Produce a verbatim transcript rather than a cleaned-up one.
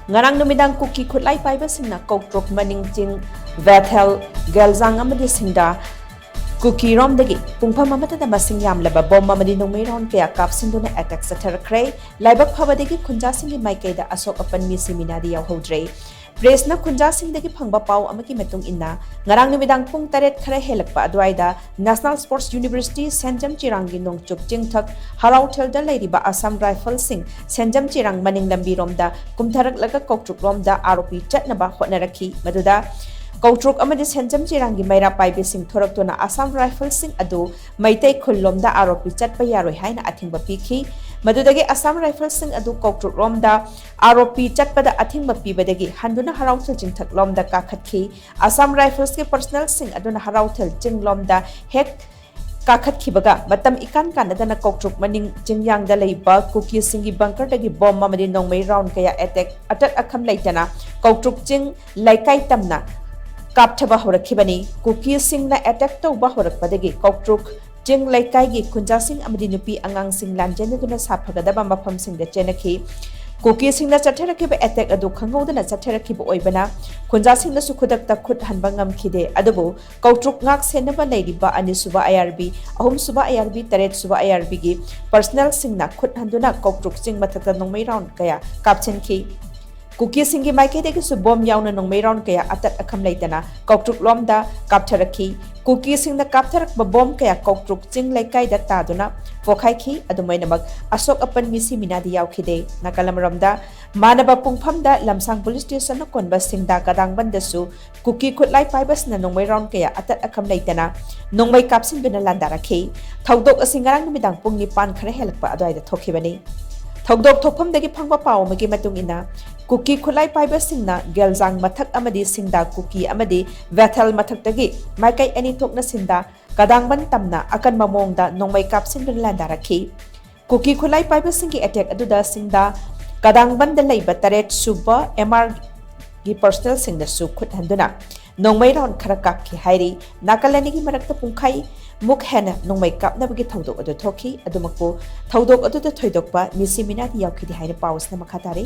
ꯉꯔꯥꯡ ꯅꯨꯃꯤꯗꯥꯡ ꯀꯨꯀꯤ ꯈꯨꯠꯂꯥꯏ ꯄꯥꯏꯕꯁꯤꯡꯅ ꯀꯧꯇ꯭ꯔꯨꯛ, ꯃꯅꯤꯡ ꯆꯤꯡ, ꯕꯦꯊꯦꯜ, ꯒꯦꯜꯖꯥꯡ ꯑꯃꯗꯤ ꯁꯤꯡꯗꯥ ꯀꯨꯀꯤꯔꯣꯝꯗꯒꯤ ꯄꯨꯡꯐꯝ ꯑꯃꯠꯇꯗ ꯃꯁꯤꯡ ꯌꯥꯝꯂꯕ ꯕꯣꯝ ꯑꯃꯗꯤ ꯅꯣꯡꯃꯩ ꯔꯥꯎꯟ ꯀꯌꯥ ꯀꯥꯞꯁꯤꯟꯗꯨꯅ ꯑꯦꯇꯦꯛ ꯆꯠꯊꯔꯛꯈ꯭ꯔꯦ꯫ ꯂꯥꯏꯕꯛ ꯐꯕꯗꯒꯤ ꯈꯨꯟꯖꯥꯁꯤꯡꯒꯤ ꯃꯥꯏꯀꯩꯗ ꯑꯁꯣꯛ ꯑꯄꯟ ꯃꯤꯁꯤ ꯃꯤꯅꯥꯗꯤ ꯌꯥꯎꯍꯧꯗ꯭ꯔꯦ꯫ ꯄ꯭ꯔꯦꯁꯅ ꯈꯨꯟꯖꯥꯁꯤꯡꯗꯒꯤ ꯐꯪꯕ ꯄꯥꯎ ꯑꯃꯒꯤ ꯃꯇꯨꯡ ꯏꯟꯅ, ꯉꯔꯥꯡ ꯅꯨꯃꯤꯗꯥꯡ ꯄꯨꯡ ꯇꯔꯦꯠ ꯈꯔ ꯍꯦꯜꯂꯛꯄ ꯑꯗꯨꯋꯥꯏꯗ National Sports University ꯁꯦꯟꯖꯝ ꯆꯤꯔꯥꯡꯒꯤ ꯅꯣꯡꯆꯨꯞ ꯆꯤꯡꯊꯛ ꯍꯔꯥꯎꯊꯦꯜꯗ ꯂꯩꯔꯤꯕ ꯑꯁꯥꯝ ꯔꯥꯏꯐꯜꯁꯤꯡ ꯁꯦꯟꯖꯝ ꯆꯤꯔꯥꯡ ꯃꯅꯤꯡ ꯂꯝꯕꯤꯔꯣꯝꯗ ꯀꯨꯝꯊꯔꯛꯂꯒ ꯀꯧꯇ꯭ꯔꯨꯛꯂꯣꯝꯗ ꯑꯥꯔꯣꯄꯤ ꯆꯠꯅꯕ ꯍꯣꯠꯅꯔꯛꯈꯤ꯫ ꯃꯗꯨꯗ ꯀꯧꯇ꯭ꯔꯨꯛ ꯑꯃꯗꯤ ꯁꯦꯟꯖꯝ ꯆꯤꯔꯥꯡꯒꯤ ꯃꯩꯔꯥ ꯄꯥꯏꯕꯤꯁꯤꯡ ꯊꯣꯔꯛꯇꯨꯅ ꯑꯁꯥꯝ ꯔꯥꯏꯐꯜꯁꯤꯡ ꯑꯗꯨ ꯃꯩꯇꯩ ꯈꯨꯜꯂꯣꯝꯗ ꯑꯥꯔꯣꯄꯤ ꯆꯠꯄ ꯌꯥꯔꯣꯏ ꯍꯥꯏꯅ ꯑꯊꯤꯡꯕ ꯄꯤꯈꯤ꯫ ꯃꯗꯨꯗꯒꯤ ꯑꯁꯥꯝ ꯔꯥꯏꯐꯜꯁꯤꯡ ꯑꯗꯨ ꯀꯧꯇ꯭ꯔꯨꯛꯂꯣꯝꯗ ꯑꯥꯔꯣꯄꯤ ꯆꯠꯄꯗ ꯑꯊꯤꯡꯕ ꯄꯤꯕꯗꯒꯤ ꯍꯟꯗꯨꯅ ꯍꯔꯥꯎꯊꯦꯜ ꯆꯤꯡꯊꯛꯂꯣꯝꯗ ꯀꯥꯈꯠꯈꯤ꯫ ꯑꯁꯥꯝ ꯔꯥꯏꯐꯜꯁꯀꯤ ꯄꯔꯁꯅꯦꯜꯁꯤꯡ ꯑꯗꯨꯅ ꯍꯔꯥꯎꯊꯦꯜ ꯆꯤꯡꯂꯣꯝꯗ ꯍꯦꯛ ꯀꯥꯈꯠꯈꯤꯕꯒ ꯃꯇꯝ ꯏꯀꯥꯟ ꯀꯥꯟꯅꯗꯅ ꯀꯧꯇ꯭ꯔꯨꯛ ꯃꯅꯤꯡ ꯆꯤꯡꯌꯥꯡꯗ ꯂꯩꯕ ꯀꯨꯀꯤꯁꯤꯡꯒꯤ ꯕꯪꯀꯔꯗꯒꯤ ꯕꯣꯝ ꯑꯃꯗꯤ ꯅꯣꯡꯃꯩ ꯔꯥꯎꯟ ꯀꯌꯥ ꯑꯦꯇꯦꯛ ꯑꯇꯠ ꯑꯈꯝ ꯂꯩꯇꯅ ꯀꯧꯇ꯭ꯔꯨꯛ ꯆꯤꯡ ꯂꯩꯀꯥꯏ ꯇꯝꯅ ꯀꯥꯞꯊꯕ ꯍꯧꯔꯛꯈꯤꯕꯅꯤ꯫ ꯀꯨꯀꯤꯁꯤꯡꯅ ꯑꯦꯇꯦꯛ ꯇꯧꯕ ꯍꯧꯔꯛꯄꯗꯒꯤ ꯀꯧꯇ꯭ꯔꯨꯛ ꯆꯤꯡ ꯂꯩꯀꯥꯏꯒꯤ ꯈꯨꯟꯖꯥꯁꯤꯡ ꯑꯃꯗꯤ ꯅꯨꯄꯤ ꯑꯉꯥꯡꯁꯤꯡ ꯂꯥꯟꯖꯦꯟꯅꯗꯨꯅ ꯁꯥꯐꯒꯗꯕ ꯃꯐꯝꯁꯤꯡꯗ ꯆꯦꯟꯅꯈꯤ꯫ ꯀꯨꯀꯤꯁꯤꯡꯅ ꯆꯠꯊꯔꯛꯈꯤꯕ ꯑꯦꯇꯦꯛ ꯑꯗꯨ ꯈꯪꯍꯧꯗꯅ ꯆꯠꯊꯔꯛꯈꯤꯕ ꯑꯣꯏꯕꯅ ꯈꯨꯟꯖꯥꯁꯤꯡꯅꯁꯨ ꯈꯨꯗꯛꯇ ꯈꯨꯠ ꯍꯟꯕ ꯉꯝꯈꯤꯗꯦ꯫ ꯑꯗꯨꯕꯨ ꯀꯧꯇ꯭ꯔꯨꯛ ꯉꯥꯛ ꯁꯦꯟꯅꯕ ꯂꯩꯔꯤꯕ ꯑꯅꯤꯁꯨꯕ ꯑꯥꯏ ꯑꯥꯔ ꯕꯤ, ꯑꯍꯨꯝꯁꯨꯕ ꯑꯥꯏ ꯑꯥꯔ ꯕꯤ, ꯇꯔꯦꯠꯁꯨꯕ ꯑꯥꯏ ꯑꯥꯔ ꯕꯤꯒꯤ ꯄꯔꯁꯅꯦꯜꯁꯤꯡꯅ ꯈꯨꯠ ꯍꯟꯗꯨꯅ ꯀꯧꯇ꯭ꯔꯨꯛ ꯆꯤꯡ ꯃꯊꯛꯇ ꯅꯣꯡꯃꯩ ꯔꯥꯎꯟ ꯀꯌꯥ ꯀꯥꯞꯁꯤꯟꯈꯤ꯫ ꯀꯨꯀꯤꯁꯤꯡꯒꯤ ꯃꯥꯏꯀꯩꯗꯒꯤꯁꯨ ꯕꯣꯝ ꯌꯥꯎꯅ ꯅꯣꯡꯃꯩ ꯔꯥꯎꯟ ꯀꯌꯥ ꯑꯇꯠ ꯑꯈꯝ ꯂꯩꯇꯅ ꯀꯧꯇ꯭ꯔꯨꯛꯂꯣꯝꯗ ꯀꯥꯞꯊꯔꯛꯈꯤ꯫ ꯀꯨꯀꯤꯁꯤꯡꯅ ꯀꯥꯞꯊꯔꯛꯄ ꯕꯣꯝ ꯀꯌꯥ ꯀꯧꯇ꯭ꯔꯨꯛ ꯆꯤꯡ ꯂꯩꯀꯥꯏꯗ ꯇꯥꯗꯨꯅ ꯄꯣꯈꯥꯏꯈꯤ꯫ ꯑꯗꯨꯝ ꯑꯣꯏꯅꯃꯛ, ꯑꯁꯣꯛ ꯑꯄꯟ ꯃꯤꯁꯤ ꯃꯤꯅꯥꯗꯤ ꯌꯥꯎꯈꯤꯗꯦ꯫ ꯅꯥꯀꯜ ꯑꯃꯔꯣꯝꯗ, ꯃꯥꯟꯅꯕ ꯄꯨꯡꯐꯝꯗ ꯂꯝꯁꯥꯡ ꯄꯨꯂꯤꯁ ꯁ꯭ꯇꯦꯁꯟꯅ ꯀꯣꯟꯕ ꯁꯤꯡꯗꯥ ꯀꯗꯥꯡꯕꯟꯗꯁꯨ ꯀꯨꯀꯤ ꯈꯨꯠꯂꯥꯏ ꯄꯥꯏꯕꯁꯤꯡꯅ ꯅꯣꯡꯃꯩ ꯔꯥꯎꯟ ꯀꯌꯥ ꯑꯇꯠ ꯑꯈꯝ ꯂꯩꯇꯅ ꯅꯣꯡꯃꯩ ꯀꯥꯞꯁꯤꯟꯗꯨꯅ ꯂꯥꯟꯗꯥꯔꯛꯈꯤ꯫ ꯊꯧꯗꯣꯛ ꯑꯁꯤ ꯉꯔꯥꯡ ꯅꯨꯃꯤꯗꯥꯡ ꯄꯨꯡ ꯅꯤꯄꯥꯟ ꯈꯔ ꯍꯦꯜꯂꯛꯄ ꯑꯗꯨꯋꯥꯏꯗ ꯊꯣꯛꯈꯤꯕꯅꯤ꯫ ꯊꯧꯗꯣꯛ ꯊꯣꯛꯐꯝꯗꯒꯤ ꯐꯪꯕ ꯄꯥꯎ ꯑꯃꯒꯤ ꯃꯇꯨꯡ ꯏꯟꯅ, ꯀꯨꯀꯤ ꯈꯨꯠꯂꯥꯏ ꯄꯥꯏꯕꯁꯤꯡꯅ ꯒꯦꯜꯖꯥꯡ ꯃꯊꯛ ꯑꯃꯗꯤ ꯁꯤꯡꯗꯥ ꯀꯨꯀꯤ ꯑꯃꯗꯤ ꯕꯦꯊꯦꯜ ꯃꯊꯛꯇꯒꯤ ꯃꯥꯏꯀꯩ ꯑꯅꯤ ꯊꯣꯛꯅ ꯁꯤꯡꯗꯥ ꯀꯗꯥꯡꯕꯟ ꯇꯝꯅ ꯑꯀꯟꯕ ꯃꯑꯣꯡꯗ ꯅꯣꯡꯃꯩ ꯀꯥꯞꯁꯤꯟꯗꯨꯅ ꯂꯥꯟꯗꯥꯔꯛꯈꯤ꯫ ꯀꯨꯀꯤ ꯈꯨꯠꯂꯥꯏ ꯄꯥꯏꯕꯁꯤꯡꯒꯤ ꯑꯦꯇꯦꯛ ꯑꯗꯨꯗ ꯁꯤꯡꯗꯥ ꯀꯗꯥꯡꯕꯟꯗ ꯂꯩꯕ ꯇꯔꯦꯠ ꯁꯨꯕ ꯑꯦꯝ ꯑꯥꯔꯒꯤ ꯄꯔꯁꯅꯦꯜꯁꯤꯡꯗꯁꯨ ꯈꯨꯠ ꯍꯟꯗꯨꯅ ꯅꯣꯡꯃꯩ ꯔꯥꯎꯟ ꯈꯔ ꯀꯥꯞꯈꯤ ꯍꯥꯏꯔꯤ꯫ ꯅꯥꯀꯜ ꯑꯅꯤꯒꯤ ꯃꯔꯛꯇ ꯄꯨꯡꯈꯥꯏ ꯃꯨꯛ ꯍꯦꯟꯅ ꯅꯣꯡꯃꯩ ꯀꯥꯞꯅꯕꯒꯤ ꯊꯧꯗꯣꯛ ꯑꯗꯨ ꯊꯣꯛꯈꯤ꯫ ꯑꯗꯨꯃꯛꯄꯨ, ꯊꯧꯗꯣꯛ ꯑꯗꯨꯗ ꯊꯣꯏꯗꯣꯛꯄ ꯃꯤꯁꯤ ꯃꯤꯅꯥꯗꯤ ꯌꯥꯎꯈꯤꯗꯦ ꯍꯥꯏꯅ ꯄꯥꯎ ꯑꯁꯤꯅ ꯃꯈꯥ ꯇꯥꯔꯤ꯫